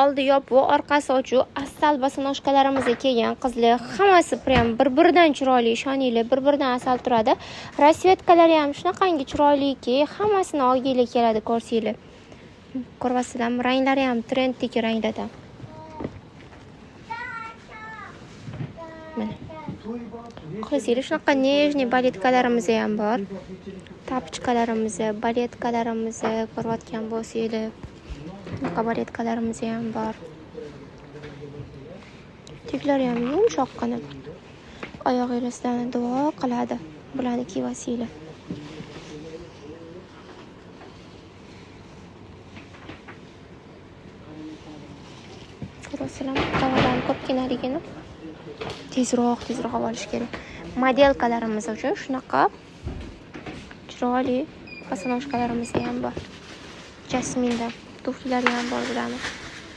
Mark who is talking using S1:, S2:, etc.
S1: Oldi yopiq, orqasi ochiq. Asal босоножка larimiz kelgan qizlar, hammasi prям bir-biridan chiroyli, ishoninglar, bir-biridan asal turadi. Расцветка lari ham shunaqangi chiroyliki, hammasini olginglar keladi ko'rsanglar. Ko'ryapsizlarmi? Ranglari ham trenddagi ranglardan. Mana. Xohlasanglar shunaqa нежный балетка larimiz ham bor. Тапочка larimiz, балетка larimiz ko'rayotgan bo'lsanglar, bunaqa балетка larimiz ham bor. Teglari ham yumshoqqina. Oyog'inglar sizlarni duo qiladi bularni kiyib olsanglar. Ko'rasizlarmi? Tovarlarni ko'pginaligini. Tezroq, tezroq olib olish kerak. Моделька larimiz uchun shunaqa chiroyli босоножка larimiz ham bor. Jasminda tuflilari ham bor bularni.